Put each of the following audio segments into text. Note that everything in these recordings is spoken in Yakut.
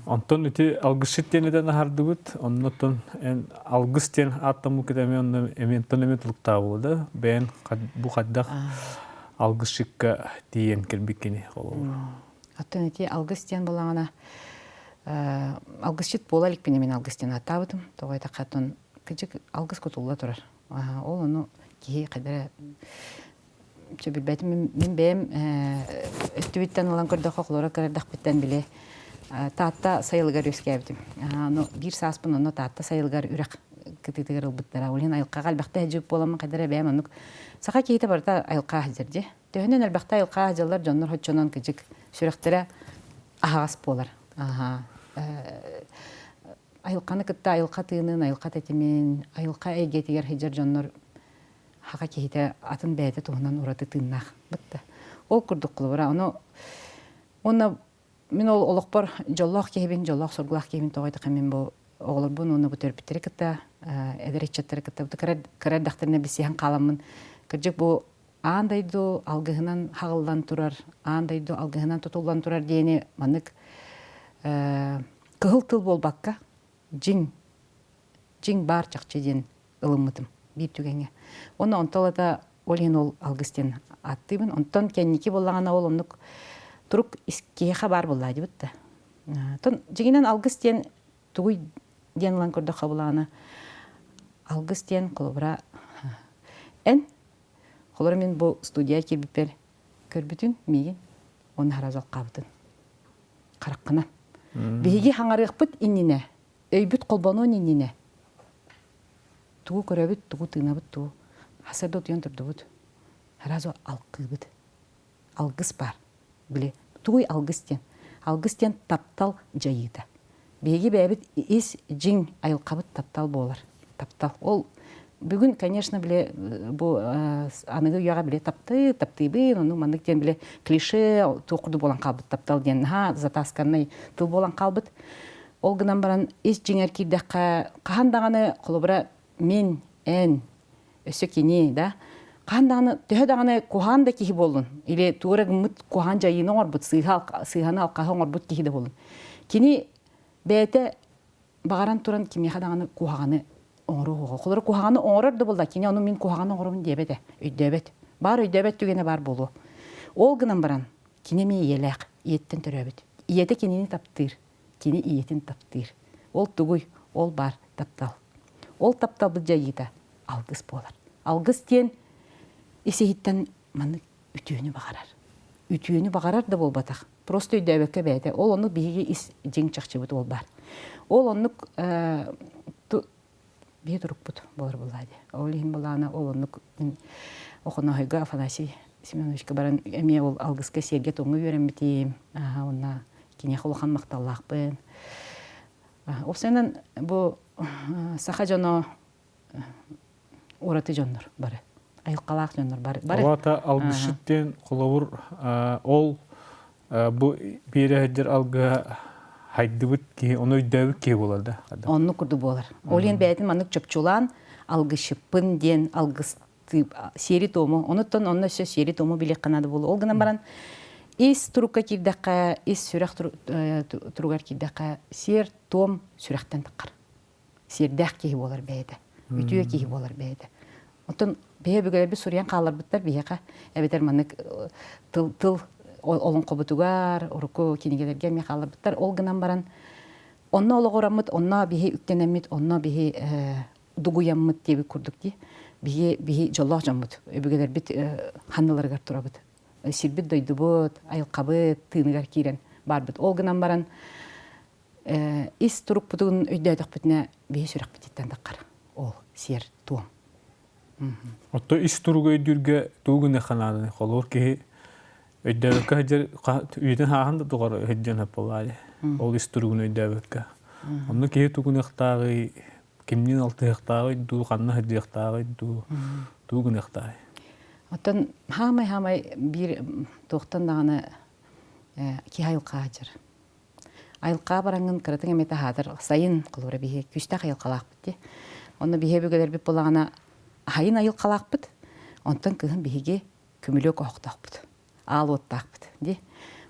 Онтон ити алгысчыт диэн этэн аһардыбыт. Оннуттан эн алгыс диэн ааттаммыккыт эмиэ онно эмиэ онтон эмиэ тулуктаабыла да бэйэн бу хайдах алгысчыкка тиийэн кэлбиккини холобур. Оттон ити алгыс диэн булаҕына алгысчыт буола иликпинэ мин алгыс диэн ааттаабытым. Тоҕо этэ оттон кыдьык алгыс кутулла турар. Ол ону киһи хайдара Чэ билбэтим мин бэйэм өттүбүттэн ылан көрдөххө холоро кырардахпыттан били Таатта сайылыгар үөскээбитим. Ону биир сааспын онно Таатта сайылыгар үрэх кытыытыгар ылбыттара. Ол иһин айылҕаҕа элбэхтэ сылдьыбыт буоламмын хайдах эрэ бэйэм оннук саха киһитэ барыта айылҕаҕа сылдьар дии. Төһөнөн элбэхтэ айылҕаҕа сылдьаллар дьоннор соччонон кыдьык сүрэхтэрэ аһаҕас буолар. Аһаа. Айылҕаны кытта айылҕа тыынын, айылҕа тэтимин, айылҕа эйгэтигэр сылдьар дьоннор Хаха киһитэ атын бэйэтэ туһунан ураты тыыннаах бытта. Ол курдук холобура ону уонна мин ол олохпор дьоллоох киһибин, дьоллоох-соргулаах киһибин тоҕо диэтэххэ мин бу оҕолорбун уонна бу төрөппүттэри кытта эдэр ыччаттары кытта кыра кыра эрдэхтэринэ билсиһэн хааламмын кырдьык бу аан дойду алгыһынан хаҕыллан турар, аан дойду алгыһынан тутуллан турар диэни маннык кыһыл тыл буолбакка дьиҥ дьиҥ баар чахчы диэн ылыммытым биир түгэҥҥэ. Уонна онтон ылата ол иһин ол алгыс диэн ааттыыбын. Онтон кэнники буоллаҕына ол оннук турук киһиэхэ баар буоллаа дибит да. Тон дьиҥинэн алгыс диэн тугуй диэн ылан көрдөххө булаана алгыс диэн холобура эн холобура мин бу студия киирбиппэр көрбүтүн миигин уонна харазал хаабытын хараххынан биһиги хаҥарыахпыт иннинэ өйбүт холбонуон иннинэ тугу көрөбүт, тугу тыынабыт, тугу хасырда утуйан турдубут. Сразу алгыыбыт. Алгыс баар. Били, тугуй алгыс диэн? Алгыс диэн таптал дьайыыта. Биһиги бэйэбит ис дьиҥ айылҕабыт таптал буолар. Таптал. Ол бүгүн, конечно, били бу аныгы үйэҕэ били таптыы, таптыыбын, ону маннык диэн били клише туох курдук буолан хаалбыт таптал диэн наһаа затасканный тыл буолан хаалбыт. Ол гынан баран ис дьиҥэр киирдэххэ, хаһан даҕаны, холобура, мин, эн, өссө кини, да, хаһан даҕаны, төһө даҕаны куһаҕан да киһи буоллун, или тугу эрэ гыммыт куһаҕан дьайыыны оҥорбут, сыыһа, сыыһаны алҕаһы оҥорбут киһи да буоллун, кини бэйэтэ баҕаран туран кимиэхэ даҕаны куһаҕаны оҥоруо Холобура, куһаҕаны оҥорор да буолла, кини ону мин куһаҕаны оҥоробун диэбэт ээ, өйдөөбөт. Баар өйдөөбөт түгэнэ баар буолуо. Ол гынан баран, кини эмиэ ийэлээх, ийэттэн төрөөбүт. Ийэтэ кинини таптыыр. Кини ийэтин таптыыр. Ол тугуй? Ол баар таптал. Ол тапталбыт дьайыыта алгыс буолар. Алгыс диэн ис-иһиттэн маннык үтүөнү баҕарар. Үтүөнү баҕарар да буолбатах. Просто өйдөөбөккө бэйэтэ. Ол оннук биһиги ис дьиҥ чахчыбыт ол баар. Ол оннук биһи турукпут буолар буоллаа дии. Ол иһин былаана ол оннук мин Охонооһойго Афанасий Семеновичка баран эмиэ ол алгыска сиэргэ-туомҥа үөрэммитим. Уонна киниэхэ улахан махталлаахпын. Уопсайынан бу саха дьоно ураты дьоннор бары. Айылҕалаах дьоннор бары. Алата алгысчыт диэн холобур ол бу биэрэ сылдьар алгыһа хайдыбыт киһи, ону өйдөөбүт киһи буолар да. Оннук курдук буолар. Ол иһин бэйэтин маннык чопчулаан алгысчыппын диэн алгыс сиэри-туому, онуттан онно өссө сиэри-туому билиэххэ наада буолуо. Ол гынан баран ис турукка киирдэххэ, ис сүрэх туругар киирдэххэ, сиэр-туом сүрэхтэн таххар. Сиэрдээх киһи буолар бэйэтэ, үтүө киһи буолар бэйэтэ. Оттон биһи өбүгэлэрбит суруйан хаалларбыттар биһиэхэ, эбэтэр маннык тыл тыл олоҥхобутугар, урукку кинигэлэргэ эмиэ хаалларбыттар. Ол гынан баран онно олоҕураммыт, онно биһи үктэнэммит, онно биһи дугуйаммыт диэбит курдук дии. Биһи биһи дьоллоох дьоммут, өбүгэлэрбит ханналарыгар турабыт. Сирбит дойдубут, айылҕабыт тыыныгар киирэн барбыт. Ол гынан баран ис турукпутун өйдөөтөхпүтүнэ биһи сүрэхпититтэн таххар ол сиэр туом. Отто ис туругу өйдүүргэ тугу гыныахха нааданы холобур киһи өйдөөбөккө сылдьар үйэтин хааһын да тугар сылдьан сөп Ол ис туругун өйдөөбөккө. Онно киһи тугуныахтааҕый, кимниин алтыһыахтааҕый дуу, ханна сылдьыахтааҕый дуу, тугу гыныахтааҕый? Оттон хаамай-хаамай биир туохтан даҕаны киһи айылҕа сылдьар. Айылҕа бараҥҥын кыратыҥ эмэтэ аһаатар сайын холобура биһи күүстээх айылҕалаахпыт дии. Онно биһи өбүгэлэрбит буоллаҕына сайын айылҕалаахпыт, онтон кыһын биһиги көмүлүөк оһохтоохпут, аал уоттаахпыт дии.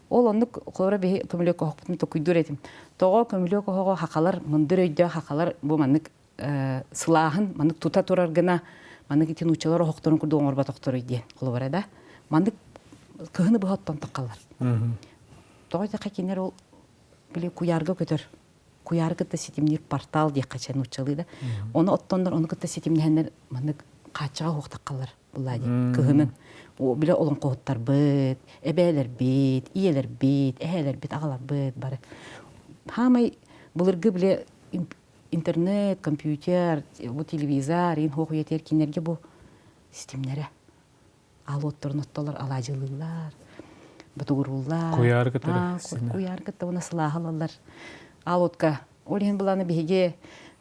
Ол оннук холобура биһи көмүлүөк оһохпутун токуйдуур этим. Тоҕо көмүлүөк оһоҕо хахалар, мындыр өйдөөх хахалар бу маннык сылааһын маннык тута турар гына маннык ити нууччалар оһохторун курдук оҥорботохторуй диэн холобура да маннык кыһыны быһа оттон таххаллар. Тоҕо диэххэ кинилэр ол били куйаарга көтөр куйаары кытта ситимниир портал диэххэ чэ нууччалыы да ону оттоннор ону кытта ситимнэһэннэр маннык хааччаҕа уохтаххаллар буллаа дии кыһынын бile олоҥхоһуттарбыт эбээлэрбит ийэлэрбит эһээлэрбит аҕаларбыт бары хаамай былыргы бile интернет компьютер бу телевизор иин хуох үйэтигэр кинилэргэ бу ситимнэрэ аал уотторун оттолор алаадьылыыллар, ботугурууллар. Куйаар кытары. Куйаар кытта уонна сылааһы ылаллар. Аал уотка. Ол иһин былааны биһиги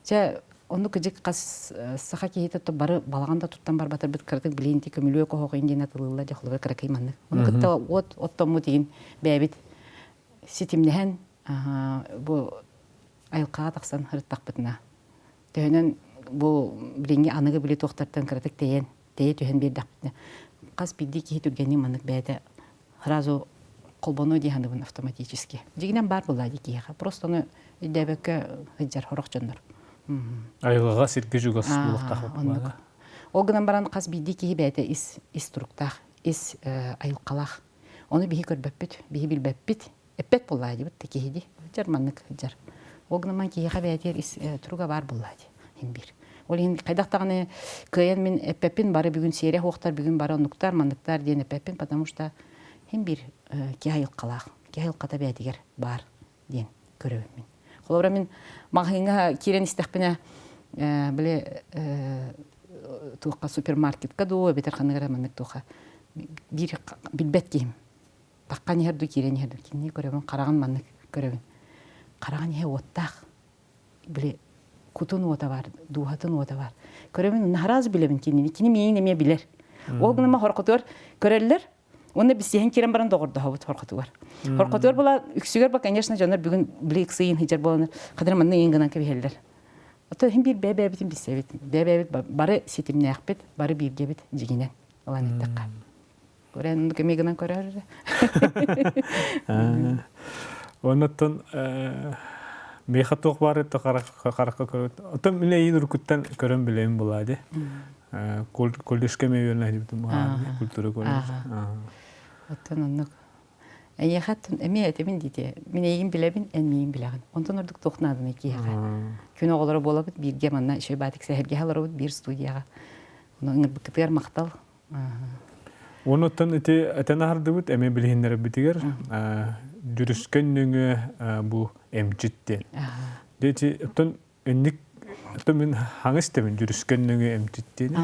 чэ оннук кыдьык хас саха киһитэ бары балаҕан да туттан барбатарбыт кыратык билиин ти көмүлүөк оһох иин диэн атылыыллар дьэ холобур кыракый маннык. Ону кытта уот оттоммут иин бэйэбит ситимнэһэн бу айылҕаҕа тахсан ырыттахпытына төһөнөн бу билиҥҥи аныгы били туохтартан кыратык тэйэн тэйэ түһэн биэрдэхпитинэ хас биирдии киһи түргэнник маннык бэйэтэ сразу холбонуо дии саныыбын автоматически. Дьиҥинэн баар буоллаа дии киһиэхэ. Просто ону өйдөөбөккө сылдьар сорох дьоннор. Айылҕаҕа сиргэ чугас буолуохтаах Оннук. Ол гынан баран хас биирдии киһи бэйэтэ ис ис туруктаах, ис айылҕалаах. Ону биһи көрбөппүт, биһи билбэппит. Эппэт буоллаа дибит да киһи дии. Дьар маннык дьар. Ол гынан киһиэхэ бэйэтигэр ис туруга баар буоллаа дии. Иһин биир. Ол иһин хайдах даҕаны кыайан мин эппэппин бары бүгүн сиэрэ суохтар, бүгүн бары оннуктар, манныктар диэн эппэппин, потому что иһин биир киһи айылҕалаах, киһи айылҕата бэйэтигэр баар диэн көрөбүн мин. Холобура мин маҕаһыыҥҥа киирэн истэхпинэ, били туохха супермаркетка дуу, эбэтэр ханнык эрэ маннык туохха биир билбэт киһим таххан иһэр дуу киирэн иһэр дуу кинини көрөбүн хараҕын маннык көрөбүн хараҕын иһэ уоттаах били кутун уота бар дууһатын уота бар көрөбүн наһараас билэбин кинини кини миигин эмиэ билэр ол гынан хоркотугар көрөллөр уонна биссиһэн киирэн баран доҕордоһобут хоркотугар хоркотугар була үксүгэр ба конечно дьоннор бүгүн били ыксыйын сылдьар буоланнар хадыр манна иин гынан кэбиһэллэр Ото иһин биир бэйэ-бэйэбитин билсэбит бэйэ-бэйэбит бары ситимнээхпит бары бииргэбит дьигинэн ылан эттэххэ Көрөн кеми гынан көрөр. Оннуттан миэхэ туох баар это харахха көрөт. Оттон мин эйин уруккуттан көрөн билэбин булаа ди. Колледжка ме үөрэнэ культура колледж. Оттон оннук. Эйиэхэ эмиэ этибин диите. Мин эйигин билэбин, эн миигин билэҕин. Онтон ордук туох нааданы киһиэхэ. Күн оҕолоро буолабыт, бииргэ манна үчүгэй баатык сэһэргэһэ олоробут биир студияҕа. Ону ыҥырбыккытыгар махтал. Онуттан ити этэн аһардыбыт эмиэ билиһиннэрэрбитигэр дьүрүскэн нөҥүө бу эмчит диэн. Дьэ ити оттон инник оттон мин хаҥас истэбин дьүрүскэн нөҥүө эмчит диэн.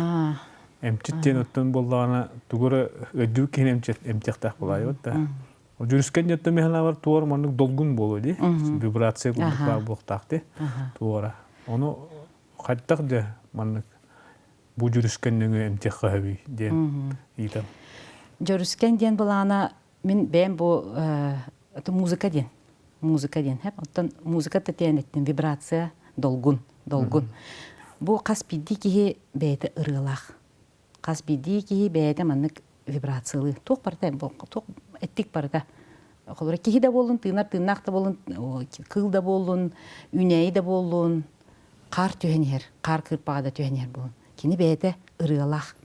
Эмчит диэн оттон буоллаҕына тугу эрэ өйдүүр киһини эмтиэхтээх буолаайбыт да. Дьүрүскэн диэн оттон миһалаабар туор маннык долгун буолуо дии. Вибрация курдук баар буолуохтаах дии. Туора. Ону хайдах дьэ маннык бу дьүрүскэн нөҥүө эмтиэххэ сөбүй диэн ыйытам. Дьүрүскэн диэн былаана мин бэйэм бу музыка диэн музыка диэн оттон музыка тэтиэнэттэн вибрация долгун долгун бу хас биирдии киһи бэйэтэ ырыалаах хас биирдии киһи бэйэтэ маннык вибрациялыы туох барыта туох эттик барыта холобура киһи да буоллун тыынар тыыннаах да буоллун кыыл да буоллун үүнээйи да буоллун хаар түһэн иһэр, хаар кыырпаҕа да түһэн иһэр буолун. Кини бэйэтэ ырыалаах.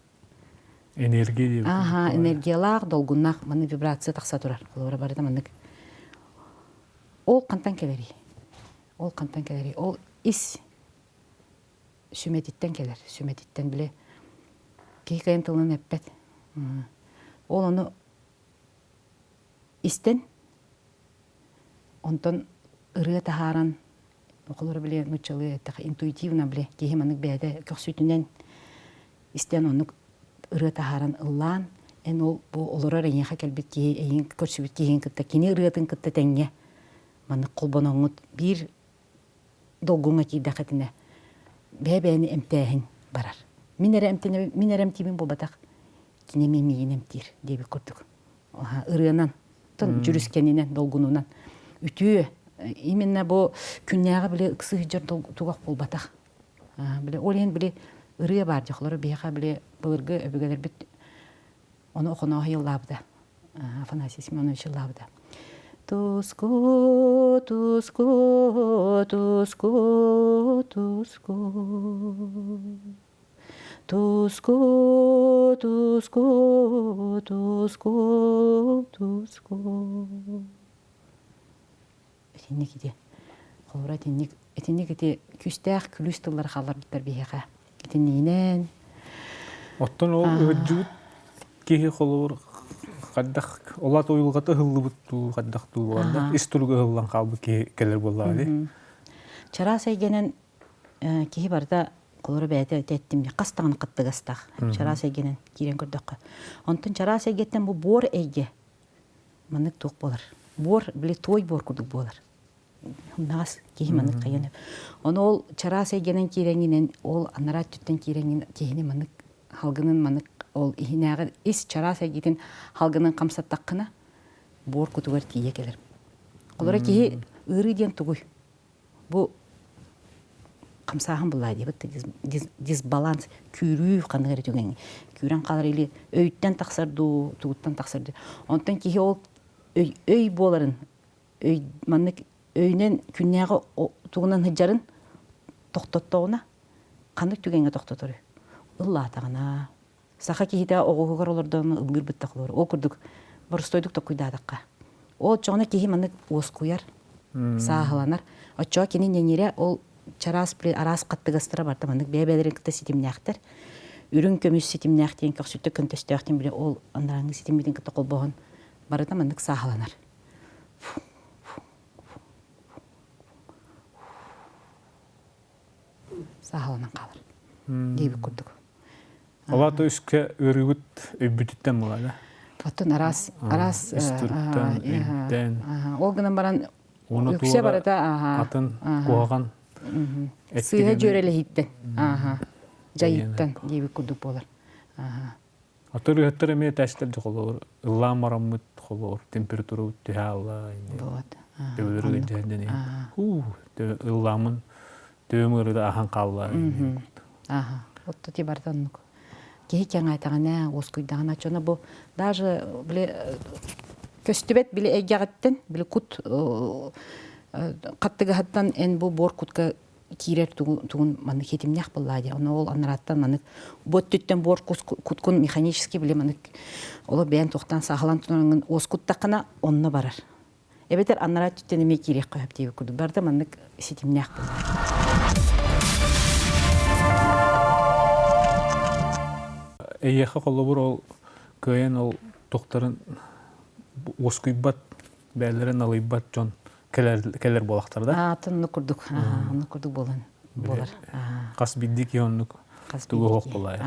Энергия диэбит. Аха, энергиялаах, долгуннаах маннык вибрация тахса турар. Холобура барыта маннык. Ол хантан кэлэрий? Ол хантан кэлэрий? Ол ис сүмэтиттэн кэлэр. Сүмэтиттэн били киһи кыайан тылынан эппэт. Ол ону истэн Онтон ырыа таһааран, оҕолор били нууччалыы эттэххэ интуитивно били киһи маннык бэйэтэ көхсүтүнэн истэн оннук ырыа таһааран ыллаан, эн ол бу олорор эйиэхэ кэлбит киһи эйигин көрсүбүт киһигин кытта кини ырыатын кытта тэҥҥэ маннык холбоноҥҥут биир долгуҥҥа киирдэххитинэ бэйэ-бэйэни эмтээһин барар. Мин эрэ эмтэнэбин, мин эрэ эмтиибин буолбатах, кини эмиэ миигин эмтиир диэбит курдук. Ырыанан, дьүрүскэнинэн, долгунунан. Үтүө, именно бу күннээҕи били ыксыы сылдьар тугах буолбатах. Били ол иһин били ырыа баар дьохлору биһиэхэ били былыргы өбүгэлэрбит ону Охонооһу ыллаабыта. Афанасий Семенович ыллаабыта. Туску, туску, туску, туску. Туску, туску, туску, туску. Итинник ити. Холобура итинник итинник ити күүстээх күлүүс тыллары хаалларбыттар биһиэхэ. Итиннигинэн. Оттон ол ыһыддьыбыт киһи холобур хайдах олат уйулҕата ыһыллыбыт дуу, хайдах дуу буолла, ис туруга ыһыллан хаалбыт киһи кэлэр буоллаҕа дии. Чараас эйгэнэн киһи барыта холоро бэйэтэ эттим хас даҕаны хаттыгастаах чараас эйгэнэн киирэн көрдөххө. Онтон чараас эйгэттэн бу буор эйгэ маннык туох буолар? Буор били туой буор курдук буолар. Умнаҕас киһи маннык хайан. Ону ол чараас эйгэнэн киирэҥинэн ол анараа өттүттэн киирэҥин киһини маннык халгынын маннык ол иһинээҕи ис чараас эйгитин халгынын хамсаттаххына буор кутугар тиийэ кэлэр. Холоро киһи ыарыы диэн тугуй? Бу хамсааһын буллаа диэбит дисбаланс күүрүү ханнык эрэ түгэҥҥэ күүрэн хаалар или өйтөн тахсар дуу тугуттан тахсар дуу онтон киһи ол өй, өй буоларын өй маннык өйүнэн күннээҕи тугунан сылдьарын тохтоттоҕуна ханнык түгэҥҥэ тохтоторуй ыллаатаҕына Саха киһитэ оҕуһугар олордоҕуна ыллыыр быттах олорор. Ол курдук боростуойдук токкуйдаатахха. Ол оччоҕуна киһи маннык уоскуйар, сааһыланар. Оччоҕо кини ньэҥирэ ол чараас араас хаттыгастара барыта маннык бэйэ-бэйэлэрин кытта ситимнээхтэр. Үрүҥ көмүс ситимнээх диэн көхсүттэ көнтөстөөх диэн били ол анарааҥҥы ситиммитин кытта холбоһон барыта маннык сааһыланар. Сааһыланан хаалар. Диэбит курдук. Алата үскэ ыарыыбыт өйбүтүттэн буолар да? Оттон араас араас Ис-туруктан, өйүттэн. Ол гынан баран үксэ барыта атын куһаҕан сыыһа дьүөрэлэһииттэн дьайыыттан диэбит курдук буолар. Аты ырыһыттар эмиэ этээччилэр дьэ холобур ыллаан бараммыт холобур температура түһэ алла Вот. Төбөлөрү дьэһэн хуу ыллааммын төбөм ыарыыта ахан хаалла. Аха. Отто ти барыта оннук. Киһи кэҥэйтэҕинэ, уоскуйдаҕына, чоно бу даже били көстүбэт били эйгэҕиттэн, били кут хаттыгаһыттан эн бу буор кутка киирэр тугун маннык хитимнээх буоллаа дии. Ону ол анараттан маннык бу өттүттэн буор куткун механически били маннык оло бэйэн туохтан саахалаан тураҥҥын уоскуттаххына онно барар. Эбэтэр анараа өттүттэн эмиэ киириэххэ сөп диэбит курдук. Барыта маннык ситимнээх буолар. Эйиэхэ холобур ол кыайан ол тухтарын уоскуйбат бэйэлэрэ налыйбат дьон кэлэр кэлэр буолахтар да? Аатын оннук курдук, оннук курдук буолан буолар. Хас биирдии киһи оннук тугу оһох буолай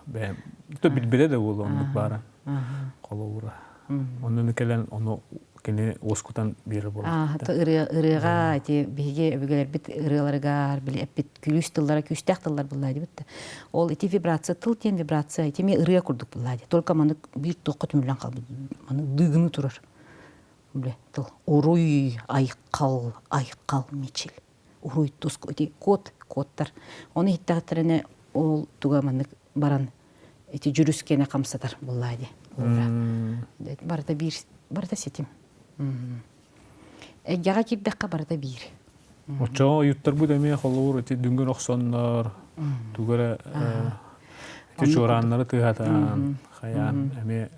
бэйэм то билбэтэ да буолуо оннук баара холобура. Оннуну кэлэн ону кини уоскутан биэрэр буолар. Ырыа ырыаҕа ити биһиги өбүгэлэрбит ырыаларыгар били эппит күлүүс тыллара күүстээх тыллар буллаа дибит да. Ол ити вибрация тыл диэн вибрация ити эмиэ ырыа курдук буллаа ди. Только маннык биир туохха түмүллэн хаалбыт маннык дыыгыны турар. Бile тыл уруй айхал айхал мичил уруй туску ити код кодтар ону иһиттэхтэринэ ол туга маннык баран ити дьүрүскэни хамсатар буллаа ди барыта биир барыта ситим эйгэҕэ киирдэххэ барыта биир Оччоҕо ойуттарбыт эмиэ холобур ити дүҥүр охсоннор, тугу эрэ ити чуорааннары тыаһатан, хайаан эмиэ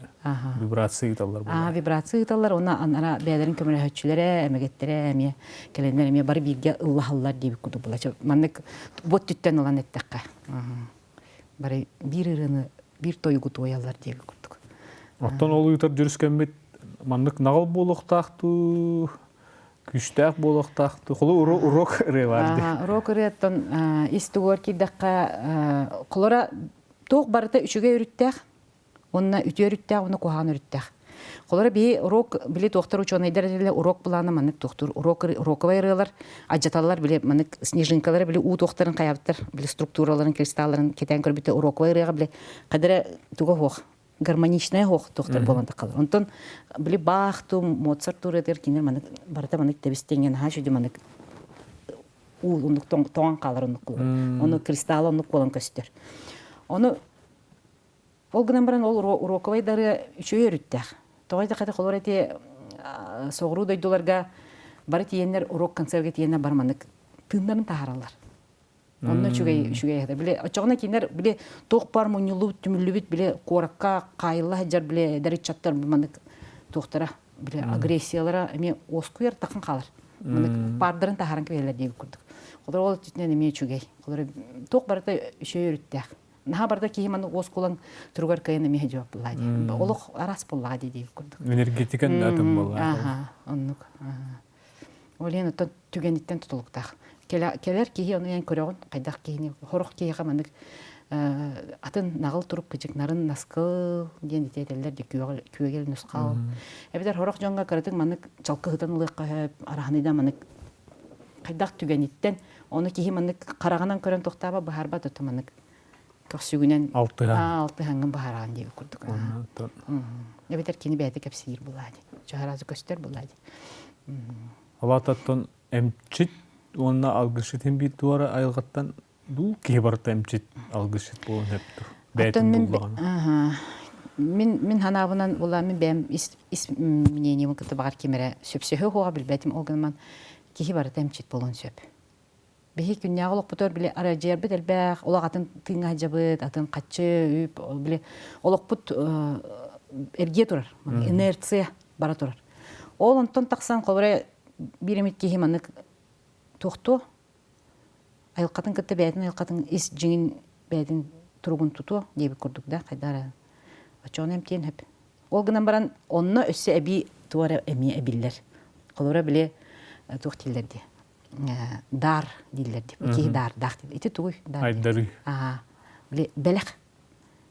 вибрация ыыталлар буолар. Вибрация ыыталлар уонна анара бэйэлэрин көмөлөһөччүлэрэ, эмэгэттэрэ эмиэ кэлэннэр эмиэ бары бииргэ ыллаһаллар диэбит курдук буолар. Маннык бот түттэн ылан эттэххэ. Бары биир ырыаны, биир тойугу туойаллар диэбит курдук. Оттон ол ыытар дьүрүскэммит маннык наҕыл буолуохтаах дуу, күүстээх буолуохтаах дуу? Холу урок ырыа баар дии. Урок ырыаттан ис тугугар киирдэххэ, холора туох барыта үчүгэй өрүттээх, уонна үтүө өрүттээх уонна куһаҕан өрүттээх. Холоро биһи урок били туохтар учуонайдар этилэр урок былаана маннык туохтуур урок уроковай ырыалар адьаталлар били маннык снежинкалары били уу туохтарын хайабыттар били структураларын кристалларын кэтээн көрбүттэр уроковай ырыаҕа били хадара туга суох гармоничная суох туохтар буолан тахалар. Онтон били Бах ту Моцарт туурыатыгар кинилэр маннык барыта маннык тэбис-тэҥҥэ наһаа үчүгэй маннык уул оннук тоҥон хаалар оннук Ону кристалл оннук буолан көстөр. Ону ол гынан баран ол уроковай дары үчүгэй өрүттээх. Тоҕо диэтэххэ холобур эти соҕуруу дойдуларга бары тиийэннэр рок-концерга тиийэннэр бары маннык тыыннарын таһаараллар. Онно үчүгэй үчүгэй этэ. Били оччоҕуна кинилэр били туох баар мунньуллубут, түмүллүбүт били куоракка хаайылла сылдьар били эдэр ыччаттар маннык туохтара били агрессиялара эмиэ уоскуйар тахын хаалар. Маннык паардарын таһааран кэбиһэллэр диэбит курдук. Холор ол өттүнэн эмиэ үчүгэй. Холор туох барыта үчүгэй өрүттээх. Наһаа барыта киһи маннык уоскулаҥ туругар кыайан эмиэ дьуоп буллаа дии. Олох араас буллаҕа дии диэбит курдук. Энергетикан да атын буоллаа. Аха, оннук. Ол иһин оттон түгэниттэн тутулуктаах. Кэлэр киһи ону эн көрөҕүн, хайдах киһини, сорох киһиэхэ маннык атын наҕыл турук кыдьыкнарын наскыл диэн ити этэллэр дии күөгэл нусхал. Эбэтэр сорох дьоҥҥо кыратык маннык чалкыһытан ылыахха сөп, араһыныйда маннык хайдах түгэниттэн ону киһи маннык хараҕынан көрөн тохтооба быһаарбат ото маннык көхсүгүнэн алтыһан алтыһаҥҥын быһаараҕын диэбит курдук. Эбэтэр кини бэйэтэ кэпсиир булаа дии. Чаһаразы көстөр булаа дии. Алаататтан эмчит уонна алгысчытын биир туора айылҕаттан дуу киһи барыта эмчит алгысчыт буолан сөптүр. Бэйэтин буллаҕына. Мин мин ханаабынан була мин бэйэм ис ис мнением кытта баҕар ким эрэ сөпсөһө хуоҕа билбэтим ол гынан киһи барыта эмчит буолуон сөп. Биһи күннээҕи олохпутугар били арадьыйарбыт элбэх, олох атын тыыҥҥа сылдьабыт, атын хаччы, үп, били олохпут эргийэ турар, инерция бара турар. Ол онтон тахсан холобура биир эмит киһи маннык туохтуо айылҕатын кытта бэйэтин айылҕатын ис дьиҥин бэйэтин туругун тутуо диэбит курдук да хайдах эрэ оччоҕуна эмтиэн сөп. Ол гынан баран онно өссө эбии туох эрэ эмиэ эбиллэр. Холобура били туох дииллэр дии даар дииллэр дии. Киһи даардаах дииллэр. Ити тугуй? Даар. Айдарыы. Аа, били бэлэх.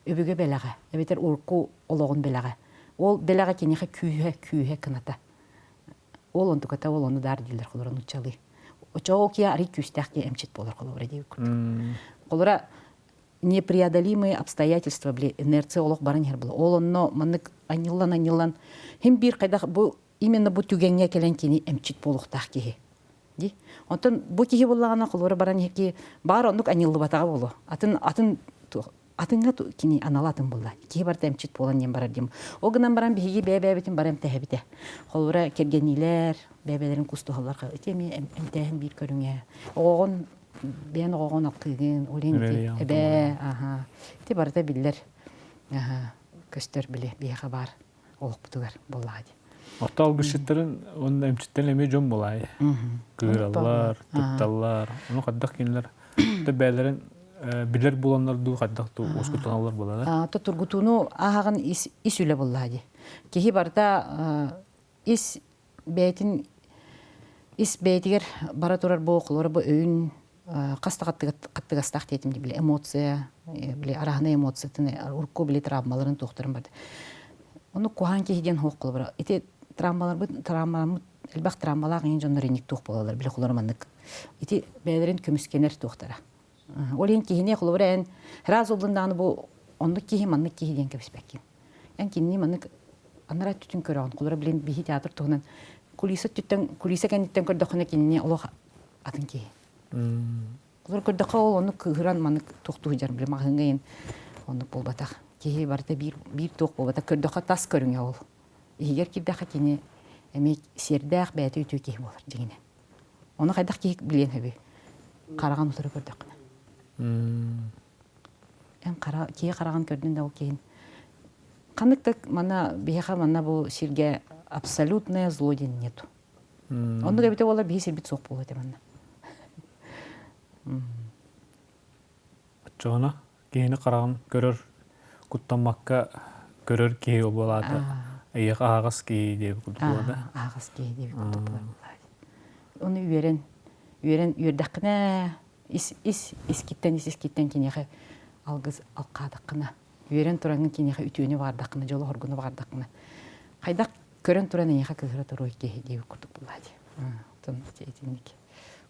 Өбүгэ бэлэҕэ. Эбэтэр урукку олоҕун бэлэҕэ. Ол бэлэҕэ киниэхэ күүһэ, күүһэ кыната. Ол онтуката ол ону даар дииллэр холоро нууччалыы. Очоҕо киһи арый күүстээх киһи эмчит буолар холобура диэбит курдук. Холобура непреодолимые обстоятельства били инерция олох баран иһэр була. Ол онно маннык анньыллан-анньыллан хим биир хайдах бу именно бу түгэҥҥэ кэлэн кини эмчит буолуохтаах киһи. Ди. Онтон бу киһи буоллаҕына холобура баран иһэр баар оннук анньыллыбатаҕа буолуо. Атын атын атыҥҥа кини анала атын буолла. Киһи барыта эмчит буолан диэн барар диэн. Ол гынан баран биһиги бэйэ-бэйэбитин бары эмтэһэбитэ. Холобура кэргэниилэр бэйэ-бэйэлэрин кустуһаллар. Ити эмиэ эмтээһин биир көрүҥэ. Оҕоҕун бэйэн оҕоҕун алкыыгын, ол иһин ити эбээ, аха. Ити барыта биллэр. Аха, көстөр били биһиэхэ баар олохпутугар буоллаҕа дии. Орто алгысчыттарын уонна эмчиттэрин эмиэ дьон буолаай. Кыыраллар, тутталлар. Ону хайдах кинилэр бэйэлэрин билэр буоланнар дуу, хайдах дуу уоскутаналлар буолара? То тургутууну ааһаҕын ис, ис үлэ буоллаҕа дии. Киһи барыта ис бэйэтин ис бэйэтигэр бара турар бу холобура бу өйүн хас да хаттыгастаах диэтим дии били эмоция били араһынай эмоциятын урукку били травмаларын туохтарын барды ону куһаан киһи диэн суох холобура ити травмаларбыт травмаламмыт элбэх травмалаах иҥин дьоннор инник туох буолаллар били холобура маннык ити бэйэлэрин көмүскэнэр туохтара ол иһин киһини холобура эн сразу ыллындаҕына бу оннук киһи маннык киһи диэн кэбиспэккин Эн кинини маннык анараа өттүтүн көрөҕүн. Холобура, билин биһи театр туһунан кулиса өттүттэн, кулиса кэнниттэн көрдөххүнэ кинини олох атын киһи. Холобура, көрдөххө ол оннук кыыһыран маннык туохтуу сылдьар били маҕаһыыҥҥа иһин оннук буолбатах. Киһи барыта биир биир туох буолбатах. Көрдөххө тас көрүҥэ ол. Иһигэр киирдэххэ кини эмиэ сиэрдээх бэйэтэ үтүө киһи буолар дьиҥинэ. Ону хайдах киһи билиэн сөбүй? Хараҕын утары көрдөххүнэ. Эн хара киһи хараҕын көрдүн да ол киһин ханнык да манна биһиэхэ манна бу сиргэ абсолютное зло диэн нету. Оннук эбитэ буоллар биһи сирбит суох буолуо этэ манна. Оччоҕуна киһини хараҕын көрөр куттаммакка көрөр киһи буолаата эйиэхэ аһаҕас киһи диэбит курдук буолла. Аһаҕас киһи диэбит курдук буолар. Ону үөрэн үөрэн үөрдэххинэ ис ис искиттэн ис искиттэн киниэхэ алгыс алкаатаххына үөрэн тураҥҥын киниэхэ үтүөнү баҕардаххына дьолу хоргуну баҕардаххына хайдах көрөн туран эйиэхэ кыыһыра туруой киһи диэбит курдук буоллаа дии оттон итинник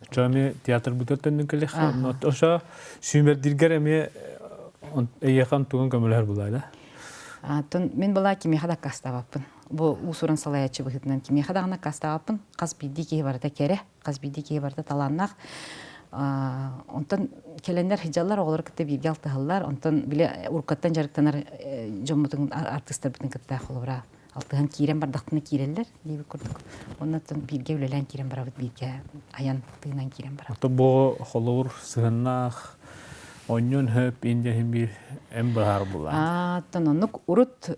Оччо эмиэ театрбытыгар төннөн кэлиэххэ ошо сүүмэрдииргэр эмиэ эйиэхэ онтугун көмөлөһөр буолаа да Оттон мин была кимиэхэ да аккаастаабаппын. Бу уус-уран салайааччы быһыытынан кимиэхэ даҕаны аккаастаабаппын. Хас биирдии киһи барыта кэрэ, хас биирдии киһи барыта талааннаах. Онтон кэлэннэр сылдьаллар, оҕолору кытта бииргэ алтыһаллар. Онтон били уруккаттан дьарыктанар дьоммутун, артыыстарбытын кытта холобура. Алтыһан киирэн бардахтына киирэллэр диэбит курдук. Оннуттан бииргэ үлэлээн киирэн барабыт, бииргэ айан тыынан киирэн барабыт. Ото бу холобур сыһыннаах онньун хөп индиһин биир эм быһаар булаан. Ааттан оннук урут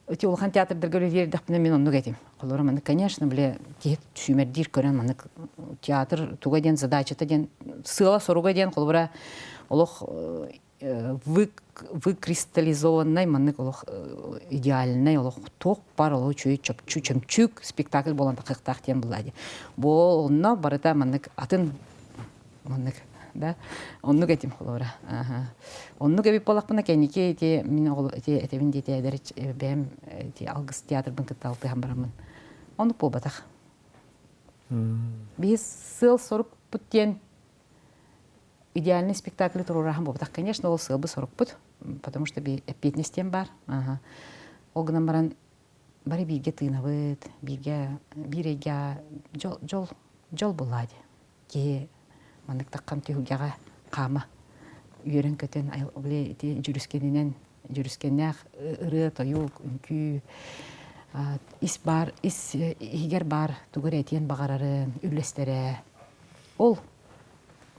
ити улахан театрдарга үлэлиир мин оннук этим. Холобура маннык, конечно, бile киһи сүүмэрдиир көрөн маннык театр туга диэн задачата диэн сыала-соруга диэн холобура олох выкристаллизованнай маннык олох идеальнай олох туох бар олох үчүгэй чопчу чөмчүүк спектакль буолан тахыахтаах диэн булла дии. Бу онно барыта маннык атын маннык да оннук этим холобура. Оннук эбит буоллахпына кэнники ити мин оҕол ити этэбин диэти эдэр бэйэм ити алгыс театрбын кытта алтыһан бараммын оннук буолбатах. Биһи сыал-сорукпут диэн идеальный спектакль туруораһан буолбатах. Конечно, ол сыалбы сорукпут, потому что эппиэтинэс диэн баар. Ол гынан баран бары бииргэ тыынабыт, бииргэ биир эйгэ дьол дьол дьол буоллаа дии. Киһи маннык таххан түһүлгэҕэ хаама үөрэн-көтөн били ити дьүрүскэнинэн дьүрүскэннээх ырыа-тойук, үҥкүү ис баар ис иһигэр баар тугу эрэ этиэн баҕарарын үллэстэрэ. Ол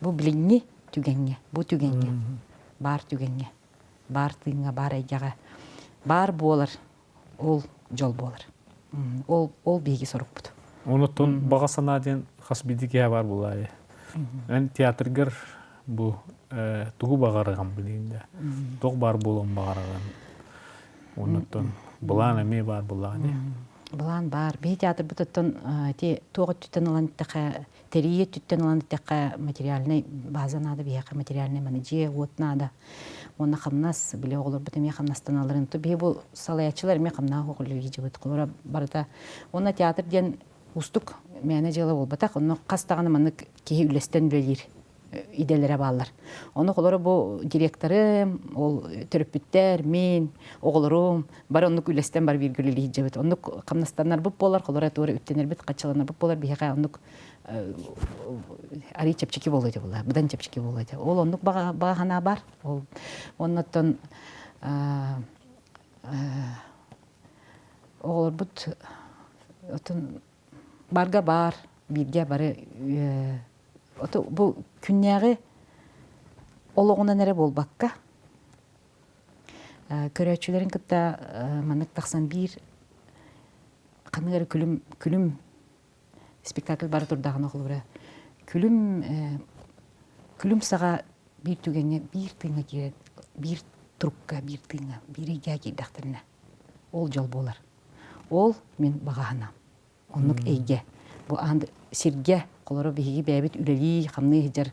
бу билиҥҥи түгэҥҥэ, бу түгэҥҥэ, баар түгэҥҥэ, баар тыыҥҥа, баар эйгэҕэ баар буолар ол дьол буолар. Ол ол биһиги сорукпут. Онуттан баҕа санаа диэн хас биирдии киһи баар буолаайы. Эн театргар бу тугу баҕарыгын билигин да туох баар буолуон баҕарагын оннуттан былаан эмиэ баар буоллаҕа дии. Былаан баар. Биһи театрбыт оттон ити туох өттүттэн ылан эттэххэ тэрийии өттүттэн ылан эттэххэ материальнай база наада биһиэхэ материальнай маны дьиэ-уот наада уонна хамнас били оҕолорбут эмиэ хамнастаналларын то биһи бу салайааччылар эмиэ хамнаах оҕолор холобура барыта уонна театр диэн уустук мээнэ дьыала буолбатах онно хас даҕаны маннык киһи үлэстэн үлэлиир идэлэрэ бааллар. Ону холоро бу директорым, ол төрөппүттэр, мин, оҕолорум бары оннук үлэстэн бары бииргэ үлэлии сылдьабыт. Оннук хамнастанарбыт буолар, холоро туора үптэнэрбит, хаччаланарбыт буолар биһиэхэ оннук арый чэпчэки буолуо этэ буолла, быдан чэпчэки буолуо этэ. Ол оннук баҕа санаа бар. Ол оннуттан оҕолорбут отун барга баар бииргэ бары бу күннээҕи олоҕунан эрэ буолбакка көрөөччүлэрин кытта маннык тахсан биир ханнык эрэ күлүм күлүм спектакль бара турдаҕына холобура күлүм күлүм саҕа биир түгэҥҥэ биир тыыҥҥа киирэн биир турукка биир тыыҥҥа биир эйгэҕэ киирдэхтэринэ ол дьол буолар ол мин баҕа санаам Оннук эйгэ. Бу аан сиргэ, холоро биһиги бэйэбит үлэлии, хамныы сылдьар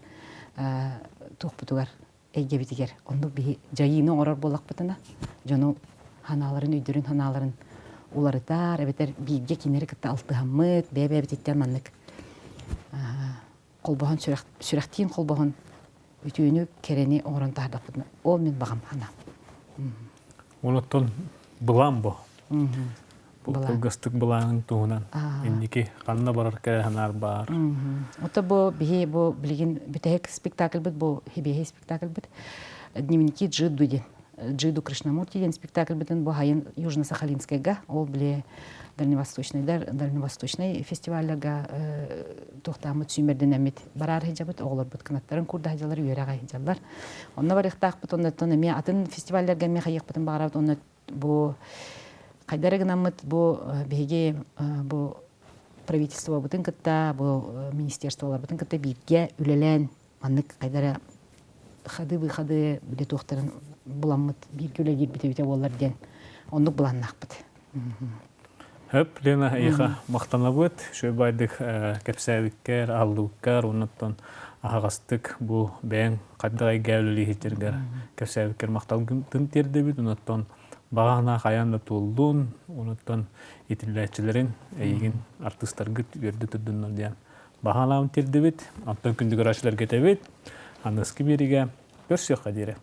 туохпутугар, эйгэбитигэр оннук биһи дьайыыны оҥорор буоллахпытына, дьону санааларын, өйдөрүн санааларын уларытар, эбэтэр бииргэ кинилэри кытта алтыһаммыт, бэйэ-бэйэбититтэн маннык холбоһон сүрэхтиин холбоһон үтүөнү, кэрэни оҥорон таһаардахпытына, ол мин баҕам санаам. Онуттан былаан бу. Бу кылгастык былааның туһунан инники ханна барар кэрэ санаар баар. Ото бу биһи бу билигин бүтэһик спектакльбыт бу хибиэһи спектакльбыт Дневники Джиду диэн Джиду Кришнамурти диэн спектакльбытын бу хайын Южно-Сахалинскайга ол били Дальневосточный Дальневосточный фестивалларга туохтааммыт сүүмэрдэнэммит бараар сылдьабыт оҕолорбут кынаттарын курда сылдьаллар үөрэҕэ сылдьаллар онно барыахтаахпыт оннуттан эмиэ атын фестивалларга эмиэ хайыахпытын баҕарабыт онно бу хайдары гынаммыт бу биһиги бу правительствобытын кытта бу министерстволарбытын кытта бииргэ үлэлээн маннык хайдара хады-выхады били туохтарын буламмыт бииргэ үлэлиирбит эбитэ буоллар диэн оннук былааннаахпыт. Хөп, Лена, эйиэхэ махтанабыт. Үчүгэй баайдык кэпсээбиккэр, аһыллыбыккар, оннуттан аһаҕастык бу бэйэҥ хайдах эйгэ үлэлииһиттэргэр кэпсээбиккэр махталгын тиэрдэбит. Онуттан баҕа санаа хайаан да туоллун, онуттан итиллээччилэрин, эйигин артыыстаргыт үөрдэ турдуннар диэн баҕа санаабын тиэрдэбит. Оттон күндү көрөөччүлэргэ этэбит. Аныгыскы биэриигэ көрсүөххэ диэри.